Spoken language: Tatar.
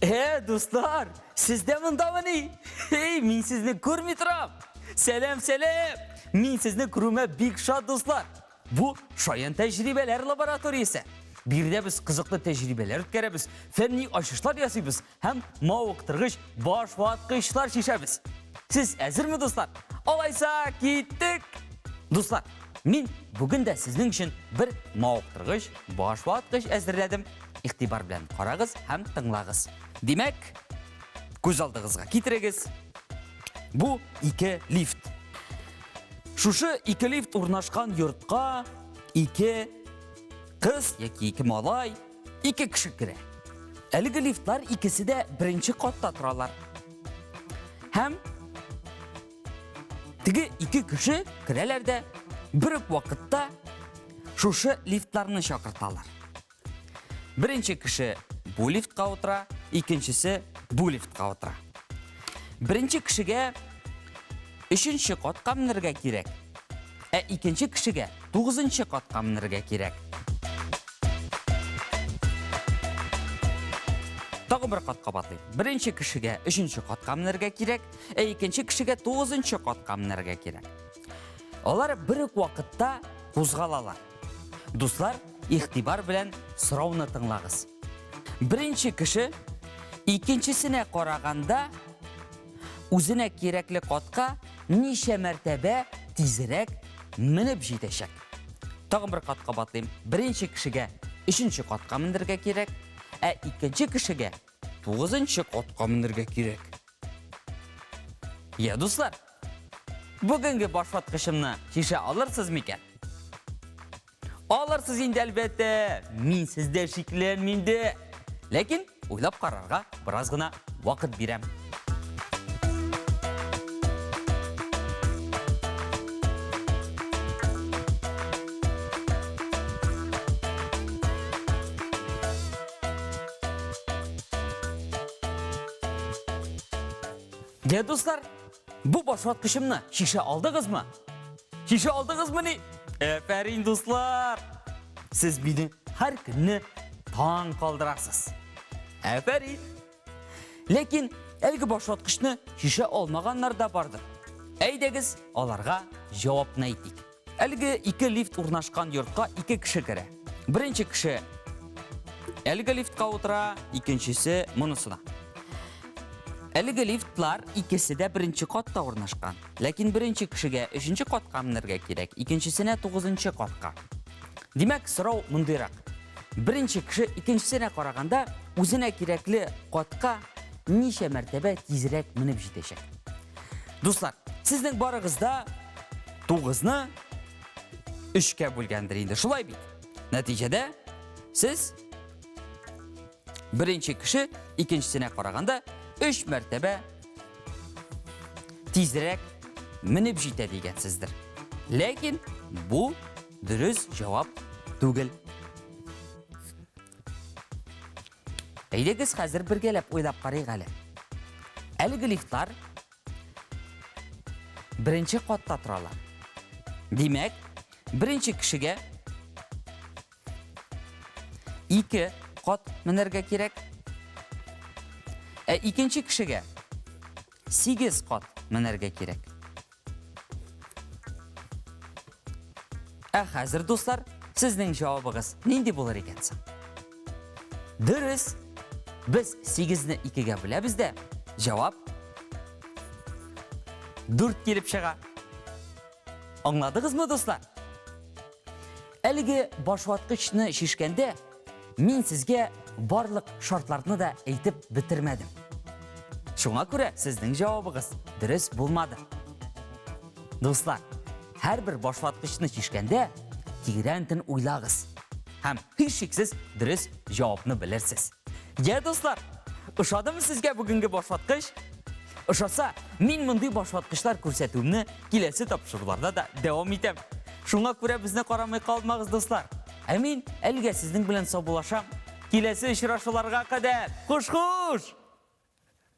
Э, дуслар, сез дә мондамыни? Эй, мин сезне күрми торам. Сәлам, сәлам. Мин сезне күрүемә бик шат, дуслар. Бу шаян тәҗрибәләр лабораториясе. Биредә без кызыклы тәҗрибәләр үткәрәбез, фәнни ачышлар ясыйбыз һәм мавыктыргыч башваткычлар чишәбез. Сез әзерме, дуслар? Алайса, киттек! Дуслар, мин бүген дә сезнең өчен бер мавыктыргыч башваткыч әзерләдем. Игътибар белән карагыз һәм тыңлагыз. Димәк, күз алдыгызга китерегез. Бу ике лифт. Шушы ике лифт урнашкан йортка ике кыз яки ике малай, ике кеше керә. Әлеге лифтлар икесе дә беренче катта торалар. Һәм теге ике кеше керәләр дә бер үк вакытта шушы лифтларны чакырталар. Беренче кеше бу лифтка утыра, икенчесе бу лифтка утыра. Беренче кешегә өченче катка менергә кирәк, ә икенче кешегә тугызынчы катка менергә кирәк. Тагы бер кат кабатлыйм. Беренче кешегә өченче катка менергә кирәк, ә икенче кешегә тугызынчы катка менергә кирәк. Алар бер үк вакытта кузгалалар. Дуслар, игътибар белән сорауны тыңлагыз. Беренче кеше икенчесенә караганда үзенә кирәкле катка ничә мәртәбә тизрәк менеп җитәчәк. Тагын бер кат кабатлыйм. Беренче кешегә өченче катка менергә кирәк, ә икенче кешегә тугызынчы катка менергә кирәк. Я, дуслар, бүгенге башваткычымны чишә алырсыз микән? Алырсыз инде, әлбәттә. Мин сездә шикләнмим дә. Ләкин уйлап карарга бераз гына вакыт бирәм. Дә, дуслар, бу башваткычымны шешә алдыгызмы? Шешә алдыгызмы ни? Әфәрин, дуслар! Сез мине һәр көнне таң калдырасыз. Әфәрин! Ләкин әлеге башваткычны шешә алмаганнар да бардыр. Әйдәгез, аларга җавапны әйтик. Әлеге ике лифт урнашкан йортка ике кеше керә. Беренче кеше әлеге лифтка утыра, икенчесе монысына. Әлеге лифтлар икесе дә беренче катта урнашкан. Ләкин беренче кешегә өченче катка менергә кирәк, икенчесенә тугызынчы катка. Димәк, сорау мондыйрак. Беренче кеше икенчесенә караганда үзенә кирәкле катка ничә мәртәбә тизрәк менеп җитәчәк? Дуслар, сезнең барыгыз да тугызны өчкә бүлгәндер инде, шулай бит? Нәтиҗәдә сез беренче кеше икенчесенә караганда өч мәртәбә тизрәк менеп җитә дигәнсездер. Ләкин бу дөрес җавап түгел. Әйдәгез хәзер бергәләп уйлап карыйк әле. Әлеге лифтлар беренче катта торалар. Димәк, беренче кешегә ике кат менәргә кирәк. Ә икенче кешегә 8 кат менәргә кирәк. Ә хәзер, дуслар, сезнең җавабыгыз нинди булыр икән соң? Дөрес. Без 8-не 2-гә бүләбез дә, җавап 4 килеп чыга. Аңладыгызмы, дуслар? Әлеге башваткычны чишкәндә мин сезгә барлык шартларны да әйтеп бетермәдем. Шуңа күрә сезнең җавабыгыз дөрес булмады. Дуслар, һәрбер башваткычны чишкәндә тирәнтен уйлагыз һәм һичшиксез дөрес җавапны белерсез. Йә, дуслар, ошадымы сезгә бүгенге башваткыч? Ошаса, мин мондый башваткычлар күрсәтүемне киләсе тапшыруларда да дәвам итәм. Шуңа күрә безне карамый калмагыз, дуслар. Ә мин әлегә сезнең белән саубуллашам. Киләсе очрашуларга кадәр. Хуш-хуш!